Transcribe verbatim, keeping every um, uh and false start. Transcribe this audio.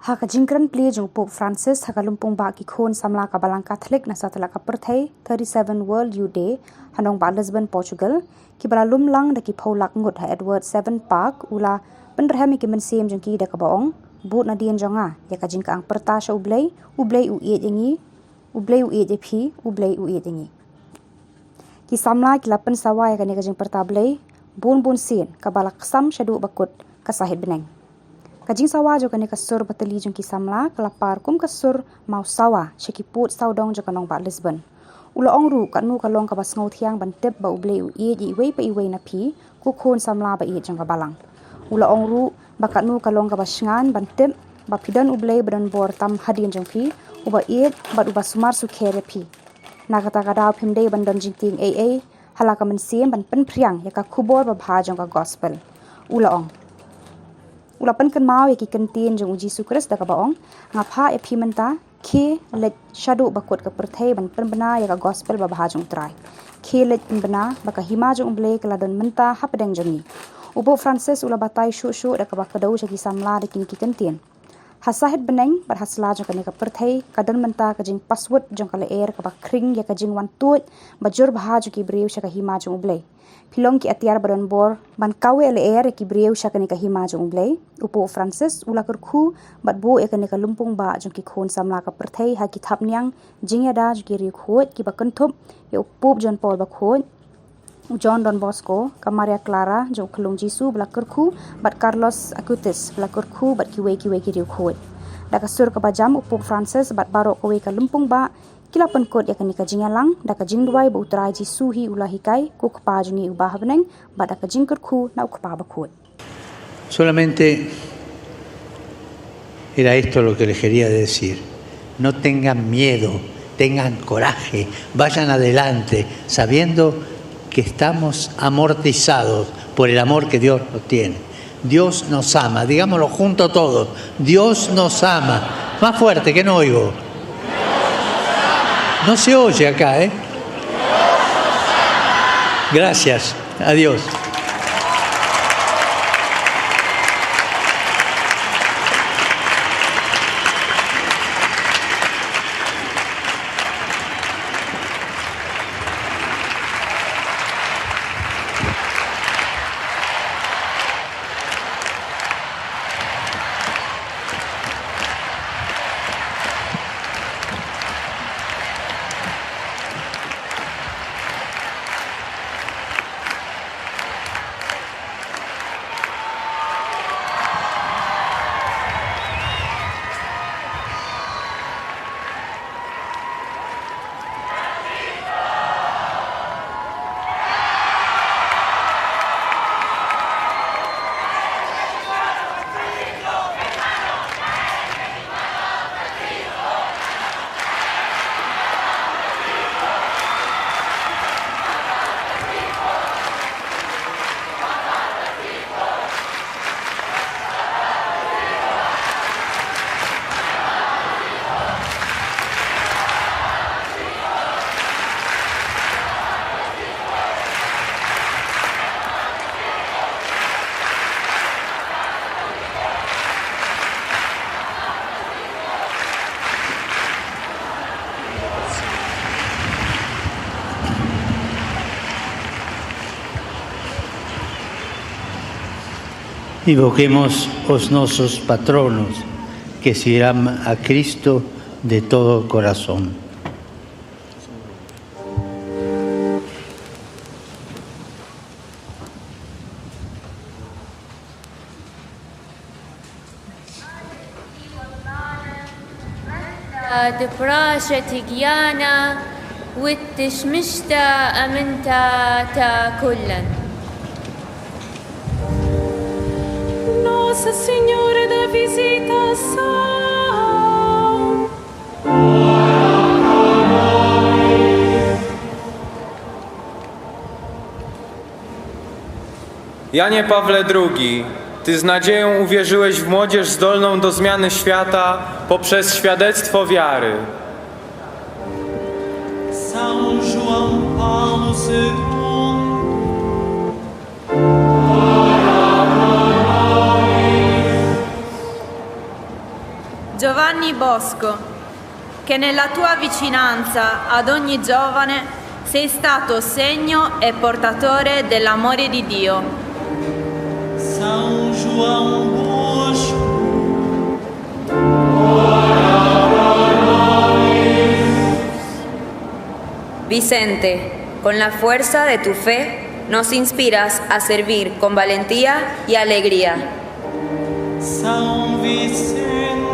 Ha ka jingkren plie jong u Pope Francis ha ka lympung bah ki khun samla ka Balang Katholik na satlak ka pyrthei, thirty-seven World Youth Day, ha nongbah Lisbon, Portugal, kiba la lum lang da ki phew lak ngut ha Edward Seventh Park, u la pynrhem ïa ki mynsiem jong ki da kaba ong: Bud nadien jong nga ïa ka jingkyang pyrta sha U Blei, U Blei u ïeit ïa ngi, U Blei u ïeit ïa phi, U Blei u ïeit ïa ngi. Ki samla ki la pynsawa ïa kane ka jingpyrta Blei bun bun sien, kaba la ksam shaduh ba kut ka sahit bneng. Ka jingsawa jong kane ka sur ba tylli jong ki samla ka la par kum ka sur maw sawa sha ki pud sawdong jong ka nongbah Lisbon. U la ong ruh: Katno ka long kaba sngewthiang ban tip ba U Blei u ïeit ïa iwei pa iwei na phi, ko khun samla ba ïeit jong ka Balang. U la ong ruh ba katno ka long kaba shngain ban tip ba phi don U Blei ba don bor tam hadien jong phi, uba ïeit bad uba sumar sukher ïa phi. Na kata ka daw phim dei ban don jingtieng ei ei ha la ka mynsiem ban pynphriang ïa ka khubor babha jong ka Gospel, u la ong. U la pynkynmaw ïa ki kyntien jong U Jisu Khrist da kaba ong: Nga phah ïa phi mynta, khie leit shaduh ba kut ka pyrthei ban pynbna ïa ka Gospel babha jong U Trai. Khie leit pynbna ba ka hima jong U Blei ka la don mynta hapdeng jong ngi. U Pope Francis u la batai shuh shuh da kaba kdew sha ki samla da kine ki kyntien: Ha sahit bneng bad ha sla jong kane ka pyrthei ka don mynta ka jingpaswut jong ka lyer kaba khring ïa ka jingwan tuid ba jur bha jong ki briew sha ka hima jong U Blei. Phi long ki atiar ba don bor ban kaweh lyer ïa ki briew sha kane ka hima jong U Blei. U Pope Francis u la kyrkhu bad buh ïa kane ka lympung bah jong ki khun samla ka pyrthei ha ki thapniang jingïada jong ki riewkhuid kiba kynthup ïa u Pope John Paul Bakhuid, u John Don Bosco, ka Maria Clara jong u Khyllung Jisu ba la kyrkhu, bad Carlos Acutis ba la kyrkhu, bad kiwei kiwei ki riewkhuid. Da ka sur kaba jam, u Pope Francis bad baroh kawei ka lympung bah ki la pynkut ïa kane ka jingïalang da ka jingduwai ba U Trai Jisu hi u la hikai, Ko Kpa jong ngi uba ha bneng, bad da ka jingkyrkhu na U Kpa Bakhuid. Solamente era esto lo que les quería decir. No tengan miedo, tengan coraje, vayan adelante, sabiendo que estamos amortizados por el amor que Dios nos tiene. Dios nos ama. Digámoslo junto todos. Dios nos ama. Más fuerte, que no oigo. No se oye acá, ¿eh? Gracias. Adiós. Invoquemos os nosos patronos, que sirvan a Cristo de todo corazón. Dprasha tigiana wit tishmishta aminta ta kullan. Nossa Senhora da Visitação. Janie Pawle drugi, ty z nadzieją uwierzyłeś w młodzież zdolną do zmiany świata poprzez świadectwo wiary. São João Paulo segundo. Giovanni Bosco, che nella tua vicinanza ad ogni giovane sei stato segno e portatore dell'amore di Dio. São João Bosco. Vicente, con la fuerza de tu fe nos inspiras a servir con valentía y alegría. São Vicente.